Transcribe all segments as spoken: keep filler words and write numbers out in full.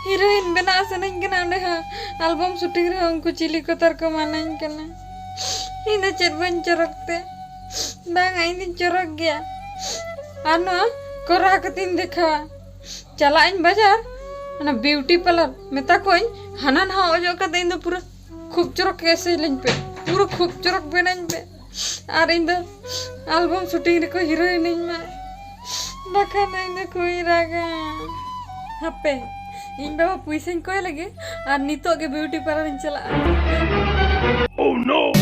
Heroine ᱵᱮᱱᱟᱜ ᱥᱟᱱᱟᱧ ᱠᱟᱱᱟ, ᱚᱸᱰᱮ ᱦᱚᱸ ᱟᱞᱵᱟᱢ ᱥᱩᱴᱤᱝ ᱨᱮᱦᱚᱸ ᱩᱱᱠᱩ ᱪᱤᱞᱤ ᱠᱚ ᱛᱟᱨ ᱠᱚ ᱢᱟᱱᱟᱧ ᱠᱟᱱᱟ᱾ ᱤᱧ ᱫᱚ ᱪᱮᱫ ᱵᱟᱹᱧ ᱪᱚᱨᱚᱠ ᱛᱮ? ᱵᱟᱝᱟ, ᱤᱧ ᱫᱚᱧ ᱪᱚᱨᱚᱠ ᱜᱮᱭᱟ᱾ ᱟᱨ ᱱᱚᱣᱟ ᱠᱚᱨᱟᱣ ᱠᱟᱛᱮᱧ ᱫᱮᱠᱷᱟᱣᱟ᱾ ᱪᱟᱞᱟᱜ ᱟᱹᱧ ᱵᱟᱡᱟᱨ, ᱚᱱᱟ ᱵᱤᱭᱩᱴᱤ ᱯᱟᱨᱞᱟᱨ, ᱢᱮᱛᱟ ᱠᱚᱣᱟᱧ ᱦᱟᱱᱟ ᱱᱟᱣᱟ ᱚᱡᱚᱜ ᱠᱟᱛᱮ ᱤᱧ ᱫᱚ ᱯᱩᱨᱟᱹ ᱠᱷᱩᱵ ᱪᱚᱨᱚᱠ ᱮᱥᱮᱞᱟᱹᱧ ᱯᱮ, ᱯᱩᱨᱟᱹ ᱠᱷᱩᱵ ᱪᱚᱨᱚᱠ ᱵᱮᱱᱟᱧ ᱯᱮ᱾ ᱟᱨ ᱤᱧ ᱫᱚ ᱟᱞᱵᱟᱢ ᱥᱩᱴᱤᱝ ᱨᱮᱠᱚ ᱦᱤᱨᱳᱭᱤᱱᱤᱧ ᱢᱟ, ᱵᱟᱠᱷᱟᱱ ᱫᱚ ᱤᱧ ᱫᱚ ᱠᱩᱲᱤ ᱨᱟᱜᱟ᱾ ᱦᱟᱯᱮ, ᱤᱧ ᱵᱟᱵᱟ ᱯᱩᱭᱥᱟᱹᱧ ᱠᱚᱭ ᱞᱮᱜᱮ ᱟᱨ ᱱᱤᱛᱚᱜ ᱜᱮ ᱵᱤᱭᱩᱴᱤ ᱯᱟᱨᱞᱟᱨ ᱤᱧ ᱪᱟᱞᱟᱜᱼᱟ᱾ Oh no!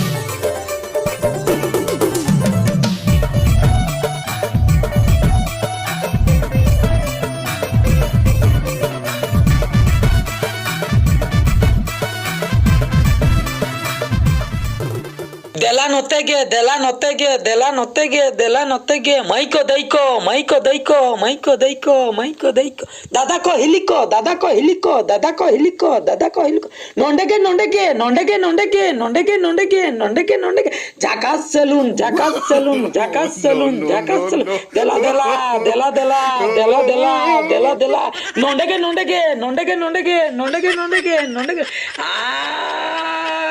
ᱫᱮᱞᱟ ᱱᱚᱛᱮ ᱜᱮ, ᱫᱮᱞᱟ ᱱᱚᱛᱮ ᱜᱮ, ᱫᱮᱞᱟ ᱱᱚᱛᱮ ᱜᱮ, ᱫᱮᱞᱟ ᱱᱚᱛᱮ ᱜᱮ, ᱢᱟᱹᱭ ᱠᱚ ᱫᱟᱹᱭ ᱠᱚ, ᱢᱟᱹᱭ ᱠᱚ ᱫᱟᱹᱭ ᱠᱚ, ᱢᱟᱹᱭ ᱠᱚ ᱫᱟᱹᱭ ᱠᱚ, ᱢᱟᱹᱭ ᱠᱚ ᱫᱟᱹᱭ ᱠᱚ, ᱫᱟᱫᱟ ᱠᱚ ᱦᱤᱞᱤ ᱠᱚ, ᱫᱟᱫᱟ ᱠᱚ ᱦᱤᱞᱤ ᱠᱚ, ᱫᱟᱫᱟ ᱠᱚ ᱦᱤᱞᱤ ᱠᱚ, ᱫᱟᱫᱟ ᱠᱚ ᱦᱤᱞᱤ ᱠᱚ, ᱱᱚᱸᱰᱮ ᱜᱮ, ᱱᱚᱸᱰᱮ ᱜᱮ, ᱱᱚᱸᱰᱮ ᱜᱮ, ᱱᱚᱸᱰᱮ ᱜᱮ, ᱱᱚᱸᱰᱮ ᱜᱮ, ᱱᱚᱸᱰᱮ ᱜᱮ, ᱱᱚᱸᱰᱮ ᱜᱮ, ᱡᱷᱟᱠᱟᱥ ᱥᱮᱞᱩᱱ, ᱡᱷᱟᱠᱟᱥ ᱥᱮᱞᱩᱱ, ᱡᱷᱟᱠᱟᱥ ᱥᱮᱞᱩᱱ, ᱡᱷᱟᱠᱟᱥ ᱥᱮᱞᱩᱱ, ᱫᱮᱞᱟ, ᱫᱮᱞᱟ, ᱫᱮᱞᱟ, ᱫᱮᱞᱟ, ᱫᱮᱞᱟ, ᱫᱮᱞᱟ, ᱫᱮᱞᱟ, ᱫᱮᱞᱟ, ᱱᱚᱸᱰᱮ ᱜᱮ, ᱱᱚᱸᱰᱮ ᱜᱮ, ᱱᱚᱸᱰᱮ ᱜᱮ, ᱱᱚᱸᱰᱮ ᱜᱮ, ᱱᱚᱸᱰᱮ ᱜᱮ, ᱱᱚᱸᱰᱮ ᱜᱮ, ᱱᱚᱸᱰᱮ ᱜᱮ, ᱟ-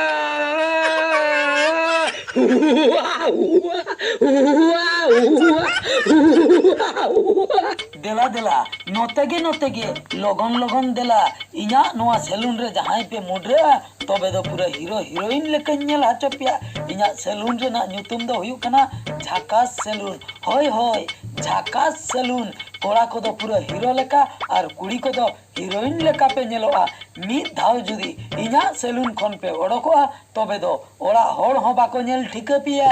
ᱫᱮᱞᱟ ᱫᱮᱞᱟ, ᱱᱚᱛᱮ ᱜᱮ ᱱᱚᱛᱮ ᱜᱮ, ᱞᱚᱜᱚᱱ ᱞᱚᱜᱚᱱ ᱫᱮᱞᱟ᱾ ᱤᱧᱟᱜ ᱱᱚᱣᱟ ᱥᱮᱞᱩᱱ ᱨᱮ ᱡᱟᱦᱟᱸᱭ ᱯᱮ ᱢᱩᱰᱨᱟᱹᱜᱼᱟ, ᱛᱚᱵᱮ ᱫᱚ ᱯᱩᱨᱟᱹ ᱦᱤᱨᱳ ᱦᱤᱨᱳᱭᱤᱱ ᱞᱮᱠᱟᱧ ᱧᱮᱞ ᱦᱚᱪᱚ ᱯᱮᱭᱟ᱾ ᱤᱧᱟᱜ ᱥᱮᱞᱩᱱ ᱨᱮᱱᱟᱜ ᱧᱩᱛᱩᱢ ᱫᱚ ᱦᱩᱭᱩᱜ ᱠᱟᱱᱟ ᱡᱷᱟᱠᱟᱥ ᱥᱮᱞᱩᱱ᱾ ᱦᱳᱭ ᱦᱳᱭ, ᱡᱷᱟᱠᱟᱥ ᱥᱮᱞᱩᱱ᱾ ᱠᱚᱲᱟ ᱠᱚᱫᱚ ᱯᱩᱨᱟᱹ ᱦᱤᱨᱳ ᱞᱮᱠᱟ ᱟᱨ ᱠᱩᱲᱤ ᱠᱚᱫᱚ ᱦᱤᱨᱳᱭᱤᱱ ᱞᱮᱠᱟ ᱯᱮ ᱧᱮᱞᱚᱜᱼᱟ᱾ ᱢᱤᱫ ᱫᱷᱟᱣ ᱡᱩᱫᱤ ᱤᱧᱟᱜ ᱥᱮᱞᱩᱱ ᱠᱷᱚᱱ ᱯᱮ ᱚᱰᱚᱠᱚᱜᱼᱟ, ᱛᱚᱵᱮ ᱫᱚ ᱚᱲᱟᱜ ᱦᱚᱲ ᱦᱚᱸ ᱵᱟᱠᱚ ᱧᱮᱞ ᱴᱷᱤᱠᱟᱹ ᱯᱮᱭᱟ᱾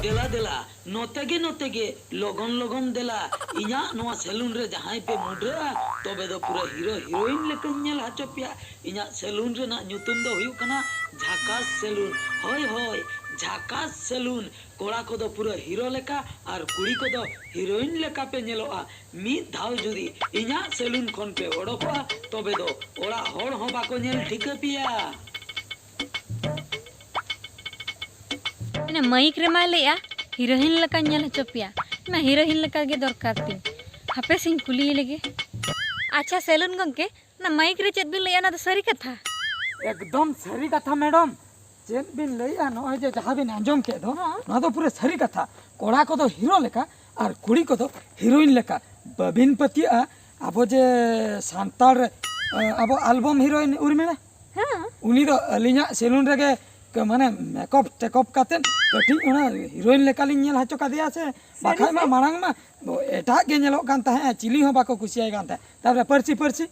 ᱫᱮᱞᱟ ᱫᱮᱞᱟ, ᱱᱚᱛᱮ ᱜᱮ ᱱᱚᱛᱮ ᱜᱮ, ᱞᱚᱜᱚᱱ ᱞᱚᱜᱚᱱ ᱫᱮᱞᱟ᱾ ᱤᱧᱟᱜ ᱱᱚᱣᱟ ᱥᱮᱞᱩᱱ ᱨᱮ ᱡᱟᱦᱟᱸᱭ ᱯᱮ ᱢᱩᱰᱨᱟᱹᱜᱼᱟ, ᱛᱚᱵᱮ ᱫᱚ ᱯᱩᱨᱟᱹ ᱦᱤᱨᱳ ᱦᱤᱨᱳᱭᱤᱱ ᱞᱮᱠᱟᱧ ᱧᱮᱞ ᱦᱚᱪᱚ ᱯᱮᱭᱟ᱾ ᱤᱧᱟᱜ ᱥᱮᱞᱩᱱ ᱨᱮᱱᱟᱜ ᱧᱩᱛᱩᱢ ᱫᱚ ᱦᱩᱭᱩᱜ ᱠᱟᱱᱟ ᱡᱷᱟᱠᱟᱥ ᱥᱮᱞᱩᱱ᱾ ᱦᱳᱭ ᱦᱳᱭ, ᱡᱷᱟᱠᱟᱥ ᱥᱮᱞᱩᱱ᱾ ᱠᱚᱲᱟ ᱠᱚᱫᱚ ᱯᱩᱨᱟᱹ ᱦᱤᱨᱳ ᱞᱮᱠᱟ ᱟᱨ ᱠᱩᱲᱤ ᱠᱚᱫᱚ ᱦᱤᱨᱳᱭᱤᱱ ᱞᱮᱠᱟ ᱯᱮ ᱧᱮᱞᱚᱜᱼᱟ᱾ ᱢᱤᱫ ᱫᱷᱟᱣ ᱡᱩᱫᱤ ᱤᱧᱟᱜ ᱥᱮᱞᱩᱱ ᱠᱷᱚᱱ ᱯᱮ ᱚᱰᱚᱠᱚᱜᱼᱟ, ᱛᱚᱵᱮ ᱫᱚ ᱚᱲᱟᱜ ᱦᱚᱲ ᱦᱚᱸ ᱵᱟᱠᱚ ᱧᱮᱞ ᱴᱷᱤᱠᱟᱹ ᱯᱮᱭᱟ᱾ ᱢᱟᱭᱤᱠ ᱨᱮᱢᱟᱭ ᱞᱟᱹᱭᱮᱜᱼᱟ ᱦᱤᱨᱳᱭᱤᱱ ᱞᱮᱠᱟᱧ ᱧᱮᱞ ᱦᱚᱪᱚ ᱯᱮᱭᱟ᱾ ᱚᱱᱟ ᱦᱤᱨᱳᱭᱤᱱ ᱞᱮᱠᱟ ᱜᱮ ᱫᱚᱨᱠᱟᱨ ᱛᱤᱧ᱾ ᱦᱟᱯᱮ ᱥᱮᱧ ᱠᱩᱞᱤᱭᱮ ᱞᱮᱜᱮ᱾ ᱟᱪᱪᱷᱟ ᱥᱮᱞᱩᱱ ᱜᱚᱝᱠᱮ, ᱚᱱᱟ ᱢᱟᱭᱤᱠ ᱨᱮ ᱪᱮᱫ ᱵᱤᱱ ᱞᱟᱹᱭᱮᱜᱼᱟ, ᱚᱱᱟ ᱫᱚ ᱥᱟᱹᱨᱤ ᱠᱟᱛᱷᱟ? ᱮᱠᱫᱚᱢ ᱥᱟᱹᱨᱤ ᱠᱟᱛᱷᱟ ᱢᱮᱰᱟᱢ᱾ ᱪᱮᱫ ᱵᱤᱱ ᱞᱟᱹᱭᱮᱜᱼᱟ, ᱱᱚᱜᱼᱚᱭ ᱡᱮ ᱡᱟᱦᱟᱸ ᱵᱤᱱ ᱟᱸᱡᱚᱢ ᱠᱮᱫ ᱫᱚ, ᱦᱚᱸ᱾ ᱱᱚᱣᱟ ᱫᱚ ᱯᱩᱨᱟᱹ ᱥᱟᱹᱨᱤ ᱠᱟᱛᱷᱟ᱾ ᱠᱚᱲᱟ ᱠᱚᱫᱚ ᱦᱤᱨᱳ ᱞᱮᱠᱟ ᱟᱨ ᱠᱩᱲᱤ ᱠᱚᱫᱚ ᱦᱤᱨᱳᱭᱤᱱ ᱞᱮᱠᱟ᱾ ᱵᱟᱹᱵᱤᱱ ᱯᱟᱹᱛᱭᱟᱹᱜᱼᱟ, ᱟᱵᱚ ᱡᱮ ᱥᱟᱱᱛᱟᱲ, ᱮ, ᱟᱵᱚ ᱟᱞᱵᱚᱢ ᱦᱤᱨᱳᱭᱤᱱ ᱩᱨᱢᱤᱞᱟ, ᱦᱮᱸ᱾ ᱩᱱᱤ ᱫᱚ ᱟᱹᱞᱤᱧᱟᱜ ᱥᱮᱞᱩᱱ ᱨᱮᱜᱮ ᱠ-, ᱢᱟᱱᱮ ᱢᱮᱠᱚᱯ ᱴᱮᱠᱚᱯ ᱠᱟᱛᱮᱫ ᱠᱟᱹᱴᱤᱡ ᱚᱱᱟ ᱦᱤᱨᱳᱭᱤᱱ ᱞᱮᱠᱟᱞᱤᱧ ᱧᱮᱞ ᱦᱚᱪᱚ ᱠᱟᱫᱮᱭᱟ ᱥᱮ᱾ ᱥᱟᱹᱨᱤ ᱵᱟᱠᱷᱟᱡ ᱢᱟ ᱥᱮ? ᱢᱟᱲᱟᱝ ᱢᱟ ᱮᱴᱟᱜ ᱜᱮ ᱧᱮᱞᱚᱜ ᱠᱟᱱ ᱛᱟᱦᱮᱸᱫ, ᱪᱤᱞᱤ ᱦᱚᱸ ᱵᱟᱠᱚ ᱠᱩᱥᱤᱭᱟᱭ ᱠᱟᱱ ᱛᱟᱦᱮᱸᱫ᱾ ᱛᱟᱨᱯᱚᱨᱮ ᱯᱟᱹᱨᱥᱤ, ᱯᱟᱹᱨᱥᱤ,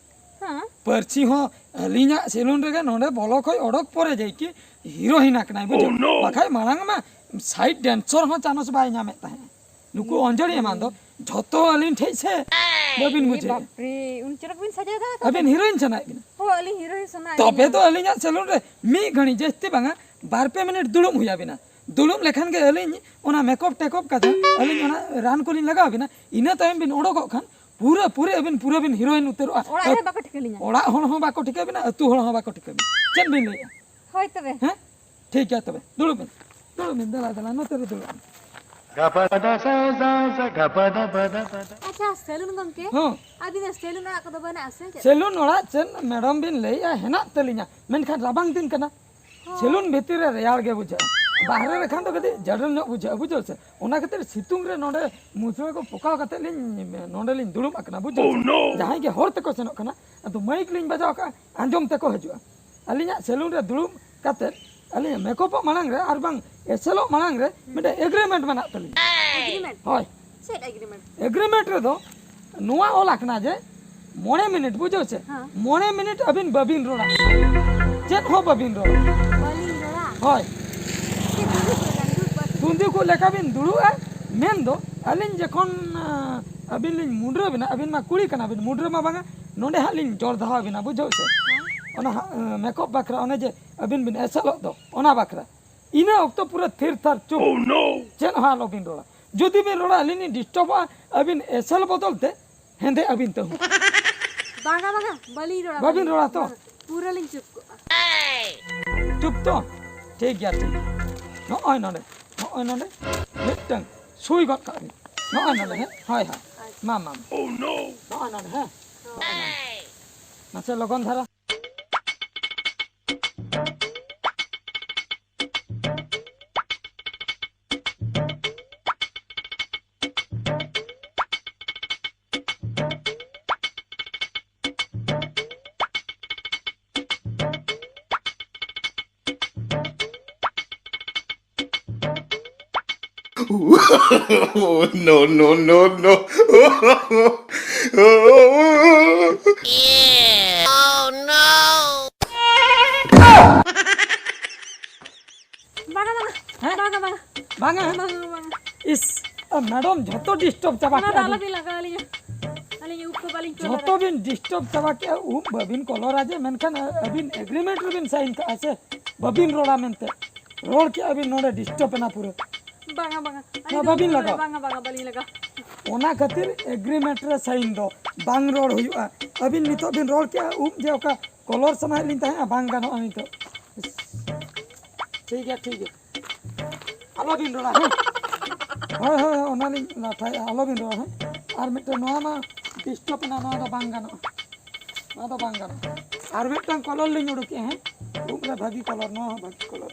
ᱦᱮᱸ᱾ ᱯᱟᱹᱨᱥᱤ ᱦᱚᱸ ᱟᱹᱞᱤᱧᱟᱜ ᱥᱮᱞᱩᱱ ᱨᱮᱜᱮ ᱱᱚᱰᱮ ᱵᱚᱞᱚ ᱠᱷᱚᱡ ᱚᱰᱚᱠ ᱯᱚᱨᱮ ᱡᱮᱭᱠᱤ ᱦᱤᱨᱳᱭᱤᱱ ᱟᱠᱟᱱᱟᱭ, ᱵᱩᱡᱷᱟᱹᱣ? Oh, no! ᱵᱟᱠᱷᱟᱡ ᱢᱟᱲᱟᱝ ᱢᱟ ᱥᱟᱭᱤᱰ ᱰᱮᱱᱥᱚᱨ ᱦᱚᱸ ᱪᱟᱱᱚᱥ ᱵᱟᱭ ᱧᱟᱢᱮᱫ ᱛᱟᱦᱮᱸᱫ᱾ ᱱᱩᱠᱩ ᱚᱧᱡᱚᱞᱤ ᱮᱢᱟᱱ ᱫᱚ ᱡᱷᱚᱛᱚ ᱟᱹᱞᱤᱧ ᱴᱷᱮᱡ ᱥᱮ ᱵᱟᱹᱵᱤᱱ ᱮ ᱵᱩᱡᱷᱟᱹᱣᱮᱫᱼᱟ? ᱵᱟᱯᱨᱮ, ᱩᱱ ᱪᱮᱨᱦᱟ ᱵᱤᱱ ᱥᱟᱡᱟᱣ ᱫᱟ ᱛᱚ᱾ ᱟᱹᱵᱤᱱ ᱦᱤᱨᱳᱭᱤᱱ ᱥᱟᱱᱟᱭᱮᱫ ᱵᱤᱱᱟ? ᱦᱳᱭ, ᱟᱹᱞᱤᱧ ᱦᱤᱨᱳᱭᱤᱱ ᱥᱟᱱᱟᱭᱮᱫ ᱛᱚᱵᱮ ᱞᱤᱧᱟ᱾ ᱫᱚ ᱟᱹᱞᱤᱧᱟᱜ ᱥᱮᱞᱩᱱ ᱨᱮ ᱢᱤᱫ ᱜᱷᱟᱹᱲᱤᱡ ᱡᱟᱹᱥᱛᱤ ᱵᱟᱝᱟ, ᱵᱟᱨ ᱯᱮ ᱢᱤᱱᱤᱴ ᱫᱩᱲᱩᱵ ᱦᱩᱭ ᱟᱵᱤᱱᱟ᱾ ᱫᱩᱲᱩᱵ ᱞᱮᱠᱷᱟᱱ ᱜᱮ ᱟᱹᱞᱤᱧ ᱚᱱᱟ ᱢᱮᱠᱚᱯ ᱴᱮᱠᱚᱯ ᱠᱟᱛᱮ ᱟᱹᱞᱤᱧ ᱚᱱᱟ ᱨᱟᱱ ᱠᱚᱞᱤᱧ ᱞᱟᱜᱟᱣ ᱟᱵᱤᱱᱟ᱾ ᱤᱱᱟᱹ ᱛᱟᱭᱚᱢ ᱵᱤᱱ ᱚᱰᱚᱠᱚᱜ ᱠᱷᱟᱱ ᱯᱩᱨᱟᱹ ᱯᱩᱨᱟᱹ ᱟᱹᱵᱤᱱ ᱯᱩᱨᱟᱹ ᱵᱤᱱ ᱦᱤᱨᱳᱭᱤᱱ ᱩᱛᱟᱹᱨᱚᱜᱼᱟ᱾ ᱚᱲᱟᱜ ᱨᱮ ᱵᱟᱠᱚ ᱴᱷᱤᱠᱟᱹ ᱞᱤᱧᱟ᱾ ᱚᱲᱟᱜ ᱦᱚᱲ ᱦᱚᱸ ᱵᱟᱠᱚ ᱴᱷᱤᱠᱟᱹ ᱵᱤᱱᱟ, ᱟᱹᱛᱩ ᱦᱚᱲ ᱦᱚᱸ ᱵᱟᱠᱚ ᱴᱷᱤᱠᱟᱹ ᱵᱤᱱᱟ᱾ ᱪᱮᱫ ᱵᱤᱱ ᱞᱟᱹᱭᱮᱫᱼᱟ? ᱦᱳᱭ ᱛᱚᱵᱮ᱾ ᱦᱮᱸ? ᱴᱷᱤᱠ ᱜᱮᱭᱟ ᱛᱚᱵᱮ, ᱫᱩᱲᱩᱵ ᱵᱤᱱ, ᱫᱩᱲᱩᱵ ᱵᱤᱱ, ᱫᱮᱞᱟ, ᱫᱮᱞᱟ, ᱱᱚᱛᱮ ᱨᱮ ᱫᱩᱲᱩᱵ ᱵᱤᱱ᱾ ᱟᱪᱪᱷᱟ, ᱥᱮᱞᱩᱱ ᱜᱚᱢᱠᱮ, ᱦᱚᱸ᱾ ᱟᱹᱵᱤᱱᱟᱜ ᱥᱮᱞᱩᱱ ᱚᱲᱟᱜ ᱠᱚᱫᱚ ᱵᱟᱹᱱᱩᱜᱼᱟ ᱥᱮ ᱪᱮᱫ? ᱥᱮᱞᱩᱱ ᱚᱲᱟᱜ ᱪᱮᱫ ᱢᱮᱰᱟᱢ ᱵᱤᱱ ᱞᱟᱹᱭᱮᱜᱼᱟ, ᱦᱮᱱᱟᱜ ᱛᱟᱹᱞᱤᱧᱟ, ᱢᱮᱱᱠᱷᱟᱱ ᱨᱟᱵᱟᱝ ᱫᱤᱱ ᱠᱟᱱᱟ᱾ ᱦᱚᱸ᱾ ᱥᱮᱞᱩᱱ ᱵᱷᱤᱛᱤᱨ ᱨᱮ ᱨᱮᱭᱟᱲ ᱜᱮ ᱵᱩᱡᱷᱟᱹᱜᱼᱟ, ᱵᱟᱦᱨᱮ ᱨᱮ ᱠᱷᱟᱱ ᱫᱚ ᱠᱟᱹᱴᱤᱡ ᱡᱟᱹᱰᱨᱟᱹ ᱧᱚᱜ ᱵᱩᱡᱷᱟᱹᱜᱼᱟ, ᱵᱩᱡᱷᱟᱹᱣ ᱥᱮ? ᱚᱱᱟ ᱠᱷᱟᱹᱛᱤᱨ ᱥᱤᱛᱩᱝ ᱨᱮ ᱱᱚᱰᱮ ᱢᱩᱥᱲᱟᱹ ᱠᱚ ᱯᱚᱠᱟᱣ ᱠᱟᱛᱮ ᱞᱤᱧ, ᱱᱚᱰᱮ ᱞᱤᱧ ᱫᱩᱲᱩᱵ ᱟᱠᱟᱱᱟ, ᱵᱩᱡᱷᱟᱹᱣ ᱥᱮ? Oh, no! ᱡᱟᱦᱟᱸᱭ ᱜᱮ ᱦᱚᱲ ᱛᱮᱠᱚ ᱥᱮᱱᱚᱜ ᱠᱟᱱᱟ, ᱟᱫᱚ ᱢᱟᱭᱤᱠ ᱞᱤᱧ ᱵᱟᱡᱟᱣ ᱠᱟᱜᱼᱟ, ᱟᱸᱡᱚᱢ ᱛᱮᱠᱚ ᱦᱤᱡᱩᱜᱼᱟ᱾ ᱟᱹᱞᱤᱧᱟᱜ ᱥᱮᱞᱩᱱ ᱨᱮ ᱫᱩᱲᱩᱵ ᱠᱟᱛᱮ ᱟᱹᱞᱤᱧᱟᱜ ᱢᱮᱠᱚᱯᱚᱜ ᱢᱟᱲᱟᱝ ᱨᱮ ᱟᱨ ᱵᱟᱝ ᱮᱥᱮᱞᱚᱜ ᱢᱟᱲᱟᱝ ᱨᱮ ᱢᱤᱫᱴᱮᱱ ᱮᱜᱽᱨᱤᱢᱮᱱᱴ ᱢᱮᱱᱟᱜ ᱛᱟᱹᱞᱤᱧᱟ᱾ ᱮᱜᱽᱨᱤᱢᱮᱱᱴ? ᱦᱳᱭ᱾ ᱪᱮᱫ ᱮᱜᱽᱨᱤᱢᱮᱱᱴ? ᱮᱜᱽᱨᱤᱢᱮᱱᱴ ᱨᱮᱫᱚ ᱱᱚᱣᱟ ᱚᱞ ᱟᱠᱟᱱᱟ ᱡᱮ ᱢᱚᱬᱮ ᱢᱤᱱᱤᱴ, ᱵᱩᱡᱷᱟᱹᱣ ᱪᱮ? ᱦᱮᱸ᱾ ᱢᱚᱬᱮ ᱢᱤᱱᱤᱴ ᱟᱹᱵᱤᱱ ᱵᱟᱹᱵᱤᱱ ᱨᱚᱲᱟ, ᱪᱮᱫ ᱦᱚᱸ ᱵᱟᱹᱵᱤᱱ ᱨᱚᱲᱟ᱾ ᱵᱟᱹᱞᱤᱧ ᱨᱚᱲᱟ? ᱦᱳᱭ᱾ ᱪᱮᱫ ᱵᱤᱱ ᱩᱫᱩᱜ ᱟᱠᱟᱫᱟ? ᱩᱫᱩᱜ ᱠᱚᱣᱟ ᱥᱮ? ᱛᱩᱸᱫᱤ ᱠᱚ ᱞᱮᱠᱟ ᱵᱤᱱ ᱫᱩᱲᱩᱵᱼᱟ, ᱢᱮᱱ ᱫᱚ ᱟᱹᱞᱤᱧ ᱡᱚᱠᱷᱚᱱ, ᱟᱸ, ᱟᱹᱵᱤᱱ ᱞᱤᱧ ᱢᱩᱰᱨᱟᱹ ᱵᱤᱱᱟ, ᱟᱹᱵᱤᱱ ᱢᱟ ᱠᱩᱲᱤ ᱠᱟᱱᱟ ᱵᱤᱱ, ᱢᱩᱰᱨᱟᱹ ᱢᱟ ᱵᱟᱝᱟ, ᱱᱚᱰᱮ ᱦᱟᱸᱜ ᱞᱤᱧ ᱡᱚᱲ ᱫᱷᱟᱣ ᱵᱤᱱᱟ, ᱵᱩᱡᱷᱟᱹᱣ ᱪᱮ? ᱦᱮᱸ᱾ ᱚᱱᱟ ᱦᱟᱸᱜ, ᱟᱸ, ᱢᱮᱠᱚᱯ ᱵᱟᱠᱷᱨᱟ, ᱚᱱᱮ ᱡᱮ ᱟᱹᱵᱤᱱ ᱵᱤᱱ ᱮᱥᱮᱞᱚᱜ ᱫᱚ, ᱚᱱᱟ ᱵᱟᱠᱷᱨᱟ᱾ ᱤᱱᱟᱹ ᱚᱠᱛᱚ ᱯᱩᱨᱟᱹ ᱛᱷᱤᱨ ᱛᱷᱟᱨ ᱪᱩᱯ᱾ Oh, no! ᱪᱮᱫ ᱦᱚᱸ ᱟᱞᱚ ᱵᱤᱱ ᱨᱚᱲᱟ᱾ ᱡᱩᱫᱤ ᱵᱤᱱ ᱨᱚᱲᱟ, ᱟᱹᱞᱤᱧ ᱞᱤᱧ ᱰᱤᱥᱴᱟᱵᱚᱜᱼᱟ, ᱟᱹᱵᱤᱱ ᱮᱥᱮᱞ ᱵᱚᱫᱚᱞ ᱛᱮ ᱦᱮᱸᱫᱮ ᱟᱹᱵᱤᱱ ᱛᱟᱹᱦᱩ᱾ ᱵᱟᱝᱟ, ᱵᱟᱝᱟ, ᱵᱟᱹᱞᱤᱧ ᱨᱚᱲᱟ, ᱵᱟᱹᱵᱤᱱ ᱵᱟᱹᱞᱤᱧ ᱨᱚᱲᱟ ᱛᱚ? ᱵᱟᱝᱟ, ᱯᱩᱨᱟᱹ ᱞᱤᱧ ᱪᱩᱯ ᱠᱚᱜᱼᱟ᱾ ᱪᱩᱯ ᱛᱚ? ᱴᱷᱤᱠ ᱜᱮᱭᱟ, ᱴᱷᱤᱠ ᱜᱮᱭᱟ᱾ ᱱᱚᱜᱼᱚᱭ ᱱᱚᱰᱮ, ᱱᱚᱜᱼᱚᱭ ᱱᱚᱰᱮ ᱢᱤᱫᱴᱟᱝ ᱥᱩᱭ ᱜᱚᱫ ᱠᱟᱜ ᱵᱤᱱ᱾ ᱱᱚᱜᱼᱚᱭ ᱱᱚᱰᱮ, ᱦᱮᱸ, ᱦᱳᱭ, ᱦᱳᱭ, ᱢᱟ, ᱢᱟ, ᱢᱟ᱾ ᱱᱚᱜᱼᱚᱭ ᱱᱚᱰᱮ, ᱦᱮᱸ, ᱱᱚᱜᱼᱚᱭ ᱱᱚᱰᱮ᱾ ᱢᱟᱥᱮ ᱞᱚᱜᱚᱱ ᱫᱷᱟᱨᱟ᱾ Oh, no, no, no, no. ᱵᱟᱝᱟ, ᱵᱟᱝᱟ᱾ ᱦᱮᱸ? ᱵᱟᱝᱟ, ᱵᱟᱝᱟ᱾ ᱵᱟᱝᱟ? ᱵᱟᱝᱟ, ᱵᱟᱝᱟ᱾ ᱤᱥ, ᱢᱮᱰᱟᱢ ᱡᱷᱚᱛᱚ ᱰᱤᱥᱴᱟᱨᱵ ᱪᱟᱵᱟ ᱚᱱᱟ ᱫᱚ ᱠᱮᱫᱟ ᱵᱤᱱ᱾ ᱟᱞᱚᱵᱤᱱ ᱞᱟᱜᱟᱣ ᱟᱹᱞᱤᱧᱟ᱾ ᱟᱹᱞᱤᱧ ᱩᱵ ᱠᱚ ᱵᱟᱹᱞᱤᱧ ᱡᱷᱚᱛᱚ ᱠᱚᱞᱟᱨᱟ᱾ ᱵᱤᱱ ᱰᱤᱥᱴᱟᱨᱵ ᱪᱟᱵᱟ ᱠᱮᱫᱟ, ᱩᱵ ᱵᱟᱹᱵᱤᱱ ᱠᱚᱞᱚᱨᱟ ᱡᱮ, ᱢᱮᱱᱠᱷᱟᱱ ᱟᱹᱵᱤᱱ ᱮᱜᱽᱨᱤᱢᱮᱱᱴ ᱨᱮᱵᱤᱱ ᱥᱟᱭᱤᱱ ᱠᱟᱜᱼᱟ ᱥᱮ ᱵᱟᱹᱵᱤᱱ ᱨᱚᱲᱟ ᱢᱮᱱᱛᱮ᱾ ᱨᱚᱲ ᱠᱮᱫᱟ ᱵᱤᱱ ᱱᱚᱰᱮ ᱰᱤᱥᱴᱟᱨᱵ ᱮᱱᱟ ᱯᱩᱨᱟᱹ᱾ ᱵᱟᱝᱟ, ᱵᱟᱝᱟ᱾ ᱟᱹᱞᱤᱧ ᱦᱮᱸ, ᱫᱚ ᱵᱟᱹᱵᱤᱱ ᱩᱵ ᱞᱟᱜᱟᱣ᱾ ᱵᱟᱝᱟ, ᱵᱟᱝᱟ, ᱵᱟᱹᱞᱤᱧ ᱞᱟᱜᱟᱣ᱾ ᱚᱱᱟ ᱠᱷᱟᱹᱛᱤᱨ ᱮᱜᱽᱨᱤᱢᱮᱱᱴ ᱨᱮ ᱥᱟᱭᱤᱱ ᱫᱚ ᱵᱟᱝ ᱨᱚᱲ ᱦᱩᱭᱩᱜᱼᱟ᱾ ᱟᱹᱵᱤᱱ ᱱᱤᱛᱚᱜ ᱵᱤᱱ ᱨᱚᱲ ᱠᱮᱫᱼᱟ ᱩᱵ ᱡᱮ ᱚᱠᱟ ᱠᱚᱞᱚᱨ ᱥᱟᱱᱟᱭᱮᱫ ᱞᱤᱧ ᱛᱟᱦᱮᱸᱫᱼᱟ, ᱵᱟᱝ ᱜᱟᱱᱚᱜᱼᱟ ᱱᱤᱛᱚᱜ᱾ ᱴᱷᱤᱠ ᱜᱮᱭᱟ, ᱴᱷᱤᱠ ᱜᱮᱭᱟ᱾ ᱟᱞᱚᱵᱤᱱ ᱨᱚᱲᱟ, ᱦᱮᱸ? ᱦᱳᱭ, ᱦᱳᱭ, ᱦᱳᱭ, ᱚᱱᱟᱞᱤᱧ ᱞᱟᱴᱷᱟᱭᱮᱫᱼᱟ, ᱟᱞᱚᱵᱤᱱ ᱨᱚᱲᱟ, ᱦᱮᱸ? ᱟᱨ ᱢᱤᱫᱴᱮᱱ ᱱᱚᱣᱟ ᱢᱟ ᱰᱤᱥᱴᱟᱨᱵ ᱮᱱᱟ, ᱱᱚᱣᱟ ᱫᱚ ᱵᱟᱝ ᱜᱟᱱᱚᱜᱼᱟ, ᱱᱚᱣᱟ ᱫᱚ ᱵᱟᱝ ᱜᱟᱱᱚᱜᱼᱟ᱾ ᱟᱨ ᱢᱤᱫᱴᱟᱝ ᱠᱚᱞᱚᱨ ᱞᱤᱧ ᱩᱰᱩᱠᱮᱜᱼᱟ, ᱦᱮᱸ? ᱩᱵ ᱨᱮ ᱵᱷᱟᱹᱜᱤ ᱠᱚᱞᱚᱨ, ᱱᱚᱣᱟ ᱦᱚᱸ ᱵᱷᱟᱹᱜᱤ ᱠᱚᱞᱚᱨ᱾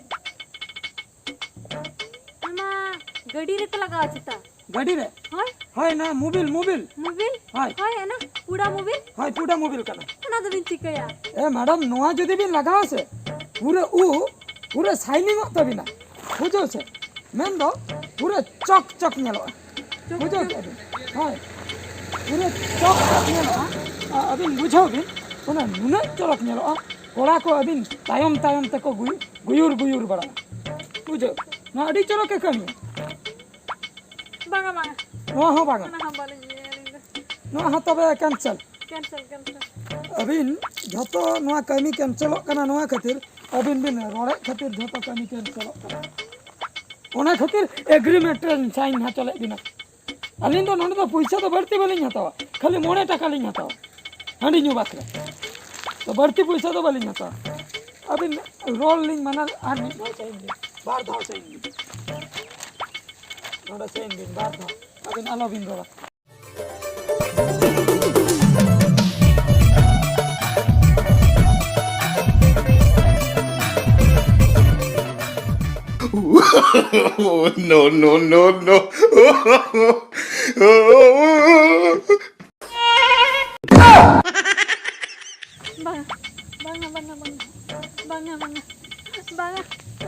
ᱚᱱᱟ ᱜᱟᱹᱰᱤ ᱨᱮᱯᱮ ᱞᱟᱜᱟᱣᱟ ᱪᱮᱛᱟ? ᱜᱟᱹᱰᱤ ᱨᱮ? ᱦᱳᱭ᱾ ᱦᱳᱭ, ᱱᱚᱣᱟ ᱢᱳᱵᱤᱞ, ᱢᱳᱵᱤᱞ᱾ ᱢᱳᱵᱤᱞ? ᱦᱳᱭ᱾ ᱦᱳᱭ, ᱚᱱᱟ ᱯᱩᱰᱟ ᱢᱳᱵᱤᱞ? ᱦᱳᱭ, ᱯᱩᱰᱟ ᱢᱳᱵᱤᱞ ᱠᱟᱱᱟ᱾ ᱚᱱᱟ ᱫᱚᱵᱤᱱ ᱪᱤᱠᱟᱹᱭᱟ? ᱮ ᱢᱮᱰᱟᱢ, ᱱᱚᱣᱟ ᱡᱩᱫᱤ ᱵᱤᱱ ᱞᱟᱜᱟᱣᱟ ᱥᱮ, ᱯᱩᱨᱟᱹ ᱩᱵ ᱯᱩᱨᱟᱹ ᱥᱟᱭᱱᱤᱝ ᱚᱜ ᱛᱟᱹᱵᱤᱱᱟ, ᱵᱩᱡᱷᱟᱹᱣ ᱥᱮ? ᱢᱮᱱᱫᱚ ᱯᱩᱨᱟᱹ ᱪᱚᱠ ᱪᱚᱠ ᱧᱮᱞᱚᱜᱼᱟ, ᱪᱚᱠ ᱵᱩᱡᱷᱟᱹᱣ ᱪᱚᱠ᱾ ᱠᱮᱫᱟ ᱵᱤᱱ? ᱦᱳᱭ, ᱯᱩᱨᱟᱹ ᱪᱚᱠ ᱪᱚᱠ ᱧᱮᱞᱚᱜᱼᱟ᱾ ᱟ-, ᱟᱹᱵᱤᱱ ᱵᱩᱡᱷᱟᱹᱣ ᱵᱤᱱ, ᱚᱱᱟ ᱱᱩᱱᱟᱹᱜ ᱪᱚᱨᱚᱠ ᱧᱮᱞᱚᱜᱼᱟ, ᱠᱚᱲᱟ ᱠᱚ ᱟᱹᱵᱤᱱ ᱛᱟᱭᱚᱢ ᱛᱟᱭᱚᱢ ᱛᱮᱠᱚ ᱜᱩᱭ-, ᱜᱩᱭᱩᱨ ᱜᱩᱭᱩᱨ ᱵᱟᱲᱟᱜᱼᱟ, ᱵᱩᱡᱷᱟᱹᱣ? ᱱᱚᱣᱟ ᱟᱹᱰᱤ ᱪᱚᱨᱚᱠ ᱮ ᱠᱟᱹᱢᱤᱭᱟ᱾ ᱵᱟᱝᱟ, ᱵᱟᱝᱟ᱾ ᱱᱚᱣᱟ ᱦᱚᱸ ᱵᱟᱝᱟ᱾ ᱚᱱᱟ ᱦᱚᱸ ᱵᱟᱹᱞᱤᱧ ᱤᱭᱟᱹᱭᱟ ᱟᱹᱞᱤᱧ ᱫᱚ᱾ ᱱᱚᱣᱟ ᱦᱚᱸ ᱛᱚᱵᱮ ᱠᱮᱱᱥᱮᱞ᱾ Cancel, cancel. ᱟᱹᱵᱤᱱ ᱡᱷᱚᱛᱚ ᱱᱚᱣᱟ ᱠᱟᱹᱢᱤ ᱠᱮᱱᱥᱮᱞᱚᱜ ᱠᱟᱱᱟ, ᱱᱚᱣᱟ ᱠᱷᱟᱹᱛᱤᱨ ᱟᱹᱵᱤᱱ ᱵᱤᱱ ᱨᱚᱲᱮᱫ ᱠᱷᱟᱹᱛᱤᱨ ᱡᱷᱚᱛᱚ ᱠᱟᱹᱢᱤ ᱠᱮᱱᱥᱮᱞᱚᱜ ᱠᱟᱱᱟ᱾ ᱚᱱᱟ ᱠᱷᱟᱹᱛᱤᱨ ᱮᱜᱽᱨᱤᱢᱮᱱᱴ ᱨᱮ ᱥᱟᱭᱤᱱ ᱦᱚᱪᱚ ᱞᱮᱫ ᱵᱤᱱᱟ᱾ ᱟᱹᱞᱤᱧ ᱫᱚ ᱱᱚᱰᱮ ᱫᱚ ᱯᱩᱭᱥᱟᱹ ᱫᱚ ᱵᱟᱹᱲᱛᱤ ᱵᱟᱹᱞᱤᱧ ᱦᱟᱛᱟᱣᱟ, ᱠᱷᱟᱹᱞᱤ ᱢᱚᱬᱮ ᱴᱟᱠᱟ ᱞᱤᱧ ᱦᱟᱛᱟᱣᱟ ᱦᱟᱺᱰᱤ ᱧᱩ ᱵᱟᱠᱷᱨᱟ᱾ ᱛᱚ ᱵᱟᱹᱲᱛᱤ ᱯᱩᱭᱥᱟᱹ ᱫᱚ ᱵᱟᱹᱞᱤᱧ ᱦᱟᱛᱟᱣᱟ᱾ ᱟᱹᱵᱤᱱ ᱨᱚᱲ ᱞᱤᱧ ᱢᱟᱱᱟ, ᱟᱨ ᱢᱤᱫ ᱫᱷᱟᱣ ᱥᱟᱭᱤᱱ ᱵᱤᱱ, ᱵᱟᱨ ᱫᱷᱟᱣ ᱥᱟᱭᱤᱱ ᱵᱤᱱ, ᱱᱚᱰᱮ ᱥᱟᱭᱤᱱ ᱵᱤᱱ ᱵᱟᱨ ᱫᱷᱟᱣ, ᱟᱹᱵᱤᱱ ᱟᱞᱚᱵᱤᱱ ᱨᱚᱲᱟ᱾ No, no, no, no. ᱵᱟᱝᱟ, ᱵᱟᱝᱟ, ᱵᱟᱝᱟ, ᱵᱟᱝᱟ᱾ ᱵᱟᱝᱟ, ᱵᱟᱝᱟ᱾ ᱵᱟᱝᱟ,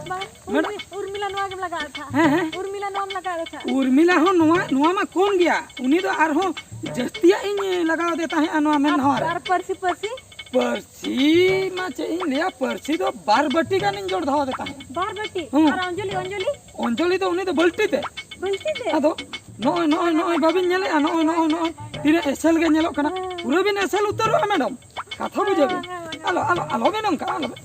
ᱵᱟᱝᱟ᱾ ᱢᱮᱰᱟᱢ᱾ ᱩᱨᱢᱤ-, ᱩᱨᱢᱤᱞᱟ ᱱᱚᱣᱟ ᱜᱮᱢ ᱞᱟᱜᱟᱣ ᱫᱟ᱾ ᱦᱮᱸ, ᱦᱮᱸ᱾ ᱩᱨᱢᱤᱞᱟ ᱱᱚᱣᱟᱢ ᱞᱟᱜᱟᱣ ᱫᱟ᱾ ᱩᱨᱢᱤᱞᱟ ᱦᱚᱸ ᱱᱚᱣᱟ, ᱱᱚᱣᱟ ᱢᱟ ᱠᱚᱢ ᱜᱮᱭᱟ᱾ ᱩᱱᱤ ᱫᱚ ᱟᱨᱦᱚᱸ ᱡᱟᱹᱥᱛᱤᱭᱟᱜ ᱤᱧ ᱞᱟᱜᱟᱣ ᱟᱫᱮ ᱛᱟᱦᱮᱸᱜᱼᱟ ᱱᱚᱣᱟ ᱢᱮᱫ ᱟᱨ, ᱦᱚᱸ ᱨᱮ᱾ ᱟᱨ ᱯᱟᱹᱨᱥᱤ, ᱯᱟᱹᱨᱥᱤ? ᱯᱟᱹᱨᱥᱤ ᱢᱟ ᱪᱮᱫ ᱤᱧ ᱞᱟᱹᱭᱟ, ᱯᱟᱹᱨᱥᱤ ᱫᱚ ᱵᱟᱨ ᱵᱟᱹᱴᱤ ᱜᱟᱱᱤᱧ ᱡᱚᱲ ᱫᱚᱦᱚ ᱟᱫᱮ ᱛᱟᱦᱮᱸᱫ᱾ ᱵᱟᱨ ᱵᱟᱹᱴᱤ? ᱦᱩᱸ᱾ ᱟᱨ ᱚᱧᱡᱚᱞᱤ, ᱚᱧᱡᱚᱞᱤ? ᱚᱧᱡᱚᱞᱤ ᱫᱚ ᱩᱱᱤ ᱫᱚ ᱵᱟᱹᱞᱴᱤ ᱛᱮ᱾ ᱵᱟᱹᱞᱴᱤ ᱛᱮ? ᱟᱫᱚ ᱱᱚᱜᱼᱚᱭ, ᱱᱚᱜᱼᱚᱭ, ᱱᱚᱜᱼᱚᱭ ᱵᱟᱵᱤᱱ ᱧᱮᱞᱮᱜᱼᱟ? ᱱᱚᱜᱼᱚᱭ, ᱱᱚᱜᱼᱚᱭ, ᱱᱚᱜᱼᱚᱭ ᱛᱤᱱᱟᱹᱜ ᱮᱥᱮᱞ ᱜᱮ ᱧᱮᱞᱚᱜ ᱠᱟᱱᱟ᱾ ᱦᱮᱸ᱾ ᱯᱩᱨᱟᱹ ᱵᱤᱱ ᱮᱥᱮᱞ ᱩᱛᱟᱹᱨᱚᱜᱼᱟ, ᱢᱮᱰᱟᱢ᱾ ᱠᱟᱛᱷᱟ ᱵᱩᱡᱷᱟᱹᱣ ᱵᱤᱱ᱾ ᱵᱟᱝᱟ, ᱵᱟᱝᱟ, ᱟᱞᱚ, ᱵᱟᱝᱟ᱾ ᱟᱞᱚ, ᱟᱞᱚ ᱵᱤᱱ ᱱᱚᱝᱠᱟ, ᱟᱞᱚ ᱵᱤᱱ᱾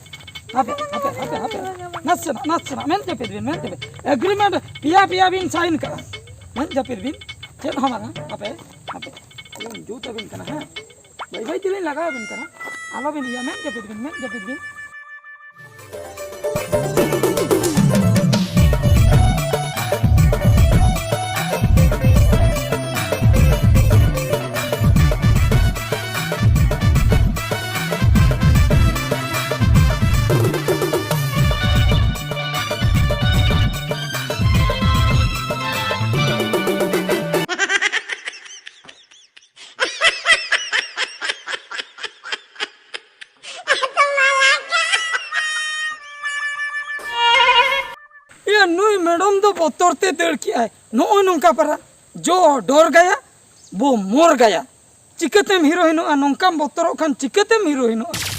ᱦᱟᱯᱮ, ᱦᱟᱯᱮ, ᱦᱟᱯᱮ, ᱦᱟᱯᱮ᱾ ᱵᱟᱝᱟ, ᱵᱟᱝᱟ, ᱵᱟᱝᱟ᱾ ᱱᱟᱥᱮᱱᱟᱜ, ᱱᱟᱥᱮᱱᱟᱜ᱾ ᱢᱮᱫ ᱡᱟᱹᱯᱤᱫ ᱵᱤᱱ, ᱢᱮᱫ ᱡᱟᱹᱯᱤᱫ᱾ ᱮᱜᱽᱨᱤᱢᱮᱱᱴ ᱯᱮᱭᱟ, ᱯᱮᱭᱟ ᱵᱤᱱ ᱥᱟᱭᱤᱱ ᱠᱟᱜᱼᱟ᱾ ᱢᱮᱫ ᱡᱟᱹᱯᱤᱫ ᱵᱤᱱ᱾ ᱪᱮᱫ ᱦᱚᱸ ᱵᱟᱝᱟ᱾ ᱦᱟᱯᱮ, ᱦᱟᱯᱮ᱾ ᱟᱞᱚᱢ ᱡᱩᱛ ᱟᱹᱵᱤᱱ ᱠᱟᱱᱟ, ᱦᱮᱸ? ᱵᱟᱹᱭ ᱵᱟᱹᱭ ᱛᱮᱞᱤᱧ ᱞᱟᱜᱟᱣ ᱟᱹᱵᱤᱱ ᱠᱟᱱᱟ᱾ ᱟᱞᱚ ᱵᱤᱱ ᱤᱭᱟᱹ, ᱢᱮᱫ ᱡᱟᱹᱯᱤᱫ ᱵᱤᱱ, ᱢᱮᱫ ᱡᱟᱹᱯᱤᱫ ᱵᱤᱱ᱾ ᱤᱭᱟᱹ, ᱱᱩᱭ ᱢᱮᱰᱚᱢ ᱫᱚ ᱵᱚᱛᱚᱨ ᱛᱮ ᱫᱟᱹᱲ ᱠᱮᱜᱼᱟᱭ᱾ ᱱᱚᱜᱼᱚᱭ ᱱᱚᱝᱠᱟ ᱯᱟᱨᱟ, ᱡᱚ ᱰᱚᱨ ᱜᱟᱭᱟ, ᱵᱚ ᱢᱚᱨ ᱜᱟᱭᱟ᱾ ᱪᱤᱠᱟᱹᱛᱮᱢ ᱦᱤᱨᱳᱭᱤᱱᱚᱜᱼᱟ? ᱱᱚᱝᱠᱟᱢ ᱵᱚᱛᱚᱨᱚᱜ ᱠᱷᱟᱱ ᱪᱤᱠᱟᱹᱛᱮᱢ ᱦᱤᱨᱳᱭᱤᱱᱚᱜᱼᱟ?